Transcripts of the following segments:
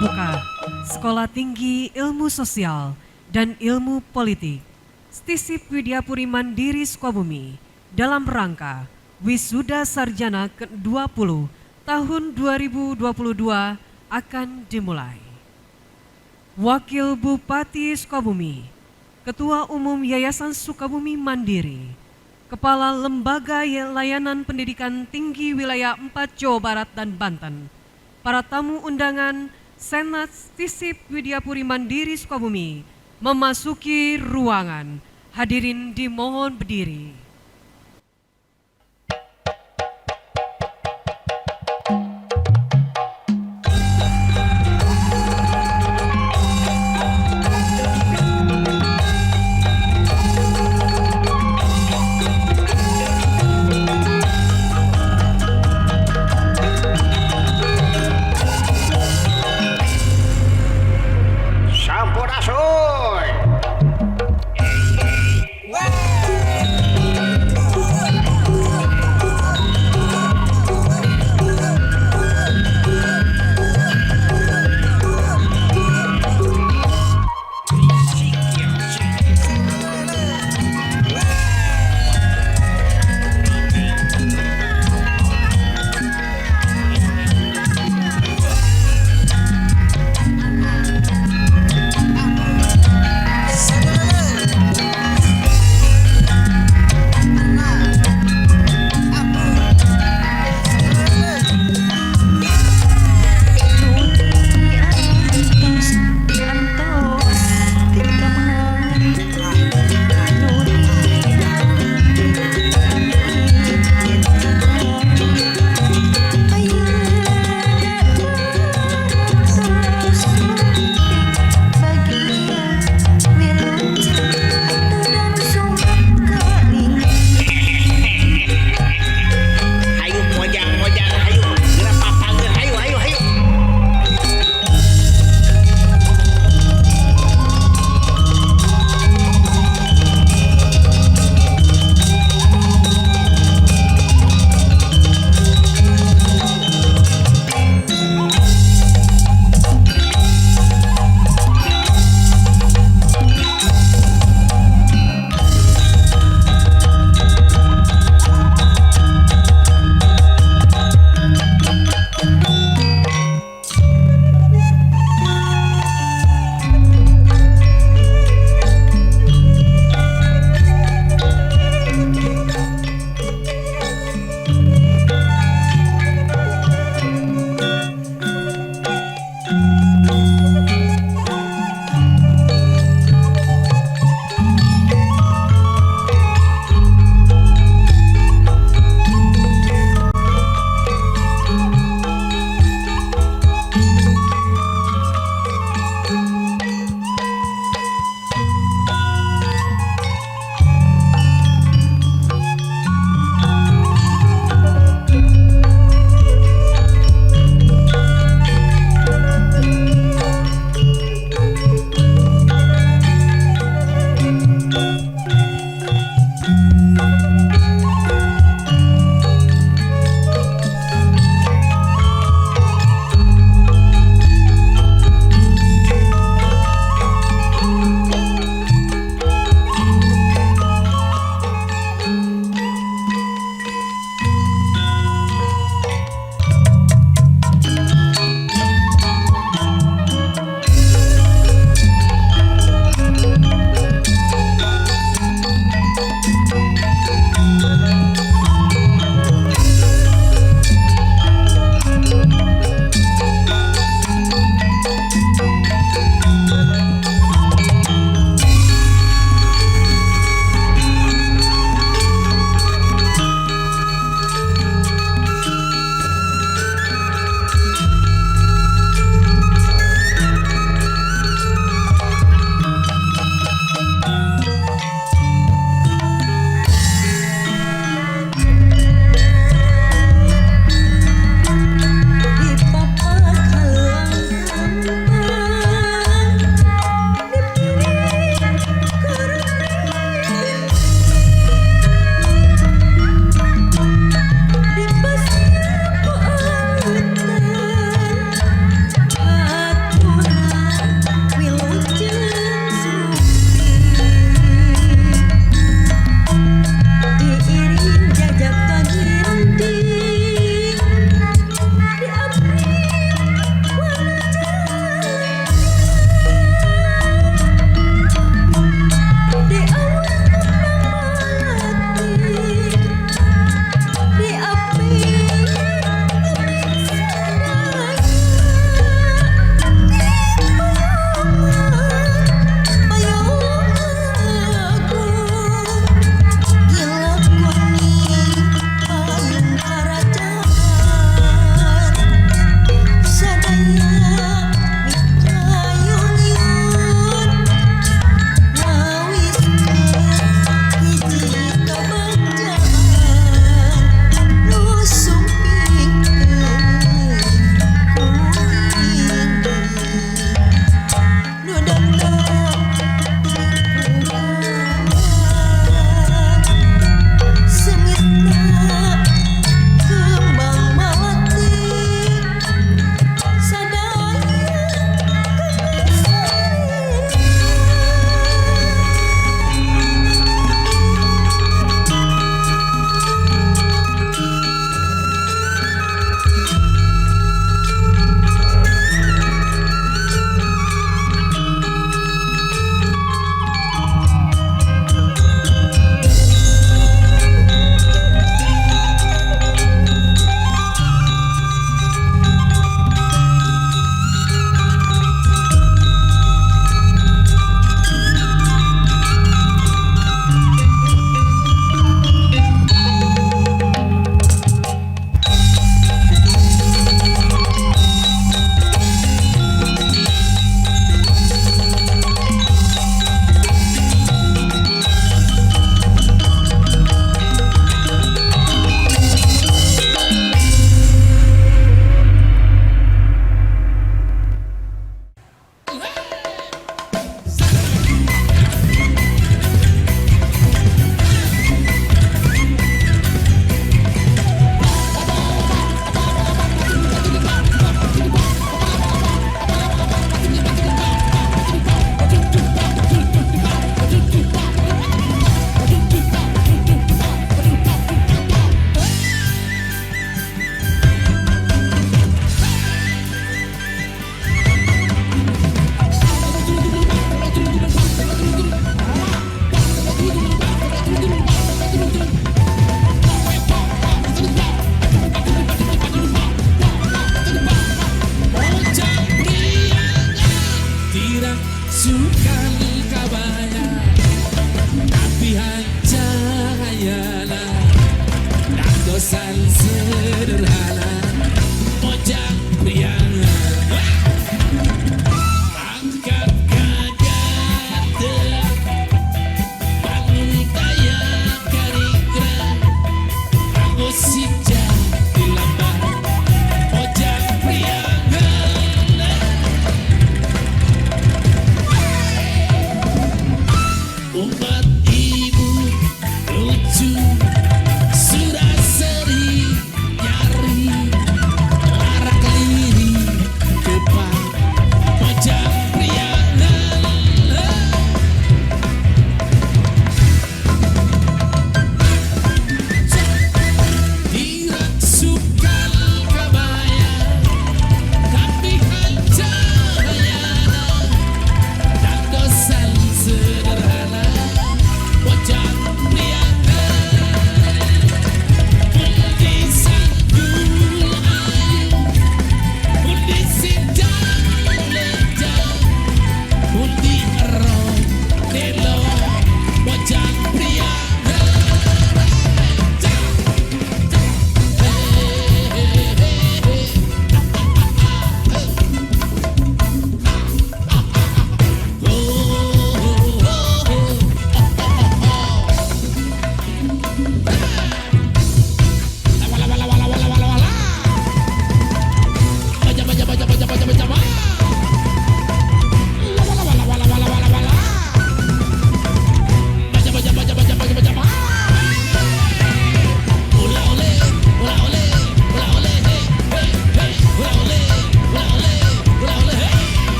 Terbuka Sekolah Tinggi Ilmu Sosial dan Ilmu Politik STISIP Widyapuri Mandiri Sukabumi dalam rangka Wisuda Sarjana ke-20 tahun 2022 akan dimulai. Wakil Bupati Sukabumi, Ketua Umum Yayasan Sukabumi Mandiri, Kepala Lembaga Layanan Pendidikan Tinggi Wilayah 4 Jawa Barat dan Banten, para tamu undangan Senat STISIP Widyapuri Mandiri Sukabumi memasuki ruangan. Hadirin dimohon berdiri. Sampurasun.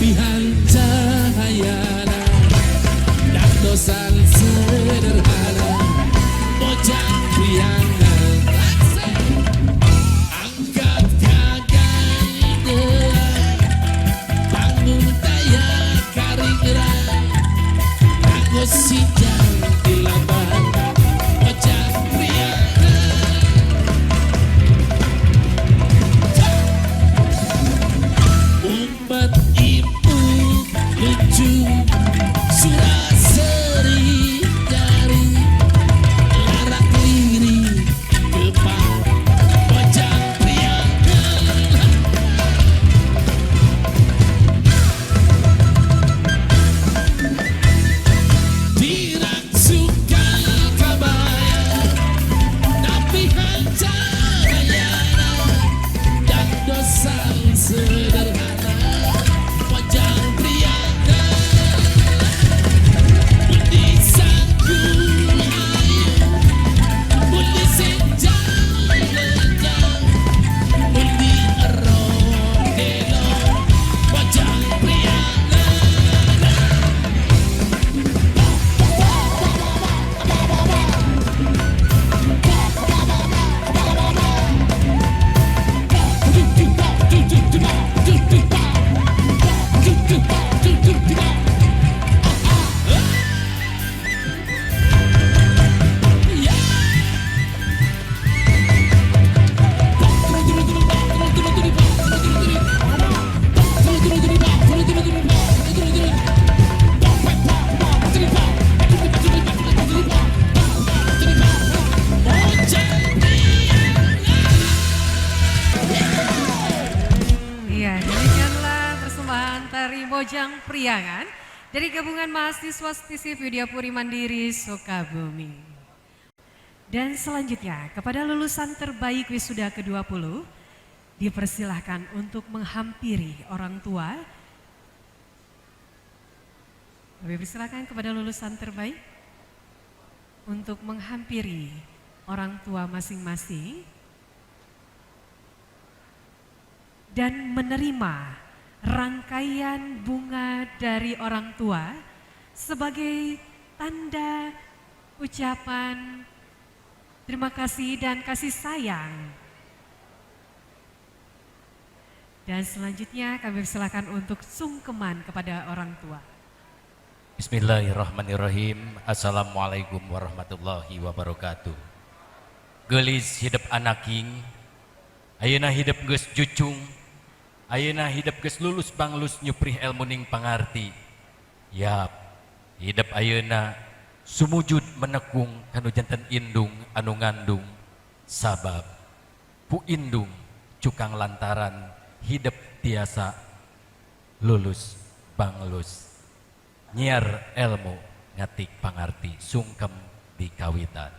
Napihan cahayana dangdosan sederhana Mojang Priangan. Angkat kagaidean panggung daya karingran kanggo sijang di laban Mojang Priangan. Umat ibu lucu surah seri jari larak liri kepak Mojang Priangan. Dirangsukan kabaya napihan cahayana dangdosan sederhana Mojang Priangan. Budi sanggul ayu budi senjang lejang budi erodelo Mojang Priangan. Iya, demikianlah persembahan tari Mojang Priangan dari gabungan mahasiswa STISIP Widyapuri Mandiri Sukabumi. Dan selanjutnya kepada lulusan terbaik wisuda ke-20 dipersilahkan untuk menghampiri orang tua. Kami persilakan kepada lulusan terbaik untuk menghampiri orang tua masing-masing dan menerima rangkaian bunga dari orang tua sebagai tanda ucapan terima kasih dan kasih sayang. Dan selanjutnya kami persilakan untuk sungkeman kepada orang tua. Bismillahirrahmanirrahim. Assalamualaikum warahmatullahi wabarakatuh. Geulis hidep anaking, ayeuna hidep geus jucung, ayeuna hidep geus lulus banglus nyuprih elmuning pangarti. Yap, hidep ayeuna sumujud menekung kanu janten indung anu ngandung, sabab ku indung cukang lantaran hidep tiasa lulus banglus nyiar elmu ngatik pangarti. Sungkem di kawitan.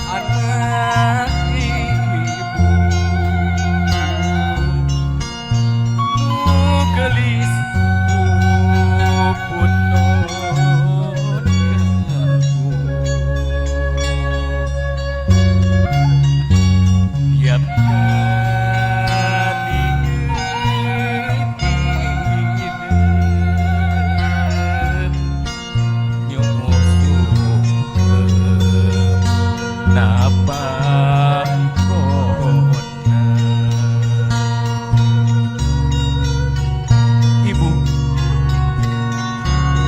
Anak ibu nu geulis puputun kaku tiap kali hidup nyusup napangkona. Ibu,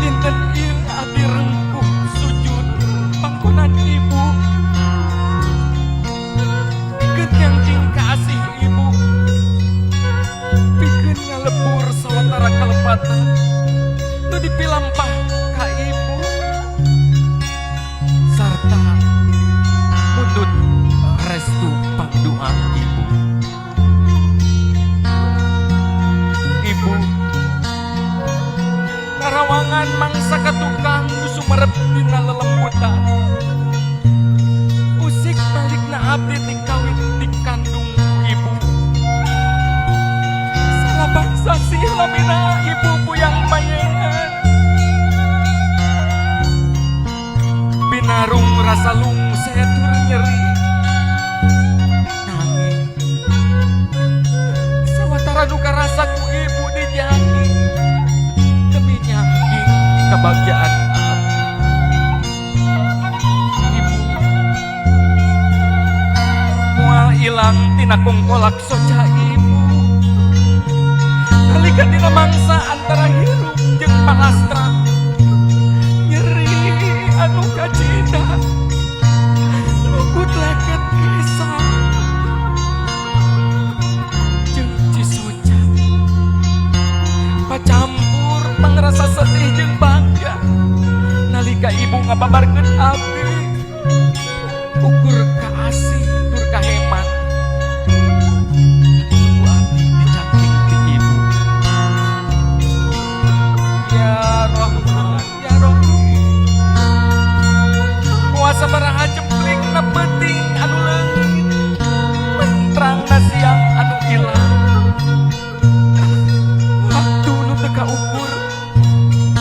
dinten ieu abdi rengkuh sujud pangkonan ibu pikeun nyangjing kasih ibu, pikeun ngalebur sawatara kalepatan nu dipilampah ka ibu sarta mundut restu pangdoa ibu. Ibu, karawangan mangsa katukang nu sumerep dina lelembutan usik balikna abdi ti kawit dikandung ku ibu. Salapan sasih lamina ibu. kabagjaan abdi. Ibu moal ilang tina kongkolak soca ibu nalika dina mangsa antara hirup jeung palastra nyeri anu kacida lugut leket kesa jeung cisoca pacampur pangrasa sedih jeung bangga nalika ibu ngababarkeun abdi ukur kaasih tur kahemat ku abdi dicangking ti ibu. Ya Rahman ya Rahim, puasa baraha jempling na peuting anu leungit mentrangna siang anu ilang waktu nu teu kaukur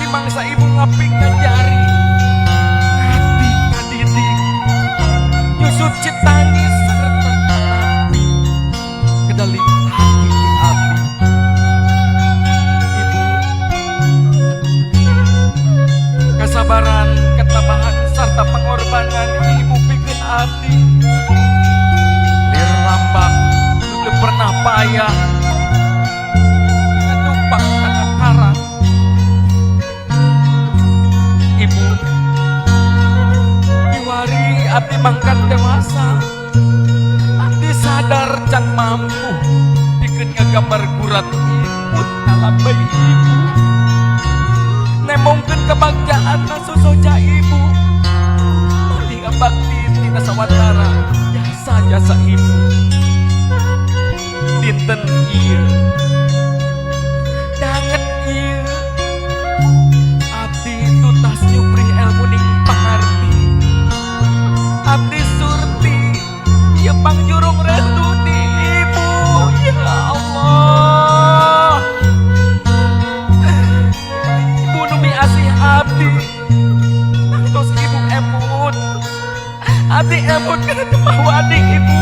di mangsa ibu ngaping ngajari ngati ngadidik nyusut citangis serta tapi kedali hati ti abdi. Ibu, kasabaran, ketabahan sarta pengorbanan ibu pikeun abdi lir lambang nu teu pernah payah ngadupak kana karang. Ibu, kiwari abdi mangkat dewasa, abdi sadar can mampu pikeun ngagambar gurat imut kalambay ibu nembongkeun kebagjaan sosoca ibu malih ngabakti tina sawatara jasa-jasa ibu. Dinten ieu danget ieu abdi tutas nyupri elmu ning pangarti abdi surti ieu pangjurung restu ti ibu. Ya Allah, ibu nu miasih abdi tangtos ibu emut, abdi emut kana teu mawa adik ibu.